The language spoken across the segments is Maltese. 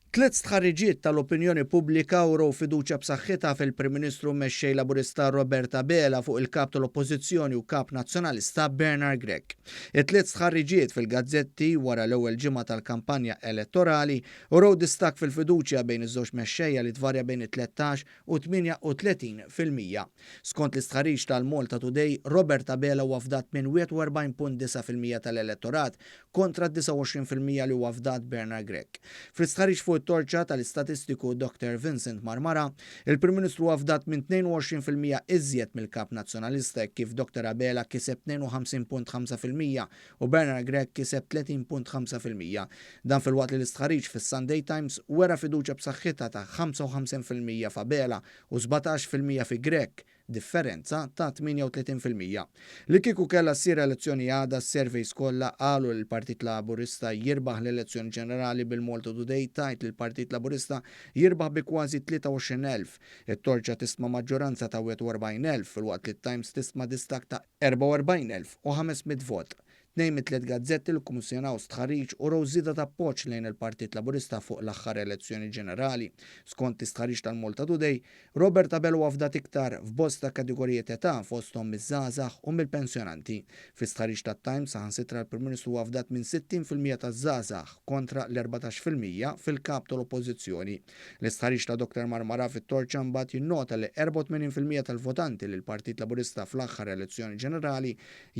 Tliet stħarriġiet tal-opinjoni pubblika wrew fiduċja b'saħħitha fil-Prim Ministru u Mexxej Laburista Robert Abela fuq il-Kap tal-Oppożizzjoni u Kap Nazzjonalista Bernard Grech. It-tliet stħarriġiet fil-gazzetti wara l-ewwel ġimgħa tal-kampanja elettorali wrew distakk fil-fiduċja bejn iż-żewġ mexxejja li tvarja bejn it-13 u 38%. Skont l-istħarriġ tal-Malta Today, Robert Abela huwa fdat minn 41.9% tal-elettorat kontra d-29% li huwa fdat Bernard Grech. Fl-istħarriġ fuq it-torċa tal-istatistiku Dr Vincent Marmara, il-Prim Ministru huwa fdat minn 22% iżjed mill-Kap Nazzjonalista hekk kif Dr Abela kiseb 52.5% u Bernard Grech kiseb 30.5%. Dan filwaqt li l-istħarriġ fis-Sunday Times wera fiduċja b'saħħitha ta' 55% f'Abela u 17% fi Grech, differenza ta' 38%. Li kieku kellha ssir elezzjoni għada, s-surveys kollha qalu li l-Partit Laburista jirbaħ l-elezzjoni ġenerali bil-Malta Today tgħid li l-Partit Laburista jirbaħ bi kważi 23,000. It-Torċa tistma maġġoranza ta' 41,000 filwaqt li t-Times tistma distakk ta' 44,500 vot. Tnejn mit-tliet gazzetti li kkummissjonaw stħarriġ urew żieda ta' appoġġ lejn il-Partit Laburista fuq l-aħħar elezzjoni ġenerali. Skont l-istħarriġ tal-Malta Today, Robert Abela huwa fdat iktar f'bosta kategoriji t'età fosthom miż-żgħażagħ u mill-pensjonanti. Fl-istħarriġ tat-Times saħansitra l-Prim Ministru huwa fdat minn 60% taż-żgħażagħ kontra l-14% fil-Kap tal-Oppożizzjoni. L-istħarriġ ta' Dr Marmara fit-Torċa mbagħad jinnota li 84% tal-votanti lill-Partit Laburista fl-aħħar elezzjoni ġenerali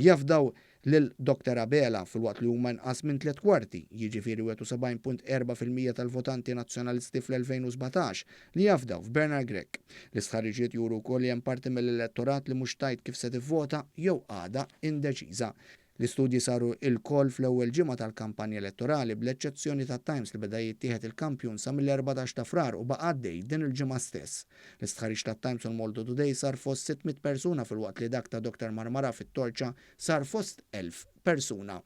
jafdaw lil Dr Abela filwaqt li huma inqas minn tliet kwarti, jiġifieri 71.4% tal-votanti Nazzjonalisti fl-2017 li jafdaw f'Bernard Grech. L-istħarriġiet juru wkoll li hemm parti mill-elettorat li mhux tgħid kif se tivvota jew għadha indeċiża. L-istudji saru ilkoll fl-ewwel ġimgħa tal-kampanja elettorali, bl-eċċezzjoni tat-Times li beda jittieħed il-kampjun sa mill-14 ta' Frar u baqa' għaddej din il-ġimgħa stess. L-istħarriġ tat-Times u l-Malta Today sar fost 600 persuna filwaqt li dak ta' Dr Marmara fit-Torċa sar fost 1,000 persuna.